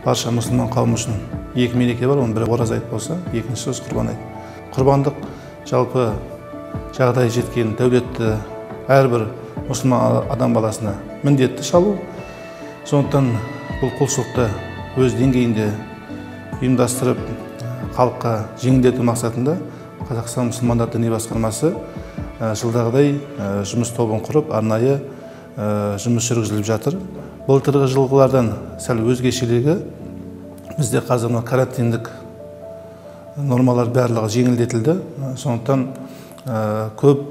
Барша мұсылман қауымы үшін екі мереке бар, оның бірі ораза айт болса, екіншісі осы құрбан айт. Құрбандық жалпы жағдайы жеткен дәулетті әрбір мұсылман адам баласына міндетті шалу. Сондықтан бұл құлшылықты өз деңгейінде ұйымдастырып, халыққа жеңілдету мақсатында Қазақстан мұсылмандар діни басқармасы жылдағыдай жұмыс тобын құрып, арнайы жұмыс жүргізіліп жатыр. Былтырғы жылғылардан сәл өзгешелігі, бізде қазір мына карантиндік нормалар барлығы жеңілдетілді. Сондықтан көп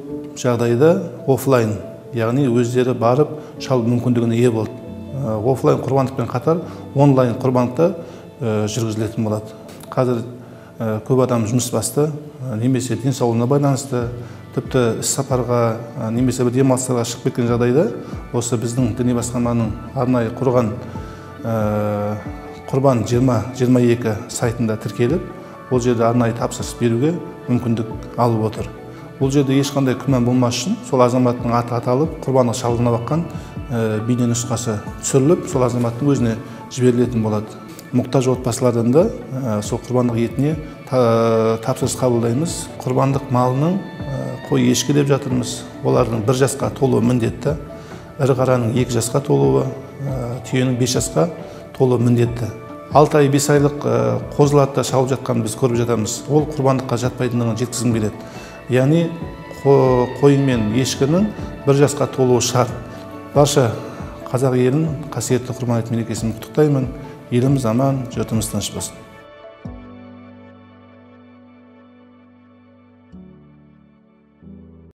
жағдайда офлайн, яғни өздері барып шалу мүмкіндігіне ие болды. Офлайн құрбандықпен қатар онлайн құрбандық та жүргізілетін болады. Қазір көп адам жұмыс басты, немесе денсаулығына байланысты, тіпті іс сапарға, немесе бір демалыстарға шығып кеткен жағдайда осы біздің діни басқарманың арнайы құрған Құрбан 20-22 сайтында тіркеліп, ол жерде арнайы тапсырыс беруге мүмкіндік алып отыр. Бұл жерде ешқандай күмән болмас үшін сол азаматтың аты аталып, құрбандық шалдығына баққан бейне нұсқасы түсіріліп, сол азаматтың өзіне жіберілетін болады. Мұқтаж отбасылардан да сол құрбандық етіне тапсырыс қабылдаймыз. Құрбандық малының қой ешкі деп жатырмыз, олардың 1 жасқа толуы міндетті, ірі қараның 2 жасқа толуы, түйенің 5 жасқа толуы міндетті. 6 ай 5 айлық қозыларды да шалып жатқанын біз көріп жатамыз. Ол құрбандыққа жатпайтындығын жеткізгім келеді. Яғни қой мен ешкінің 1 жасқа толуы шарт. Барша қазақ елін қасиетті Құрбан айт мерекесімен құттықтаймын. Еліміз аман, жұртымыз тыныш болсын.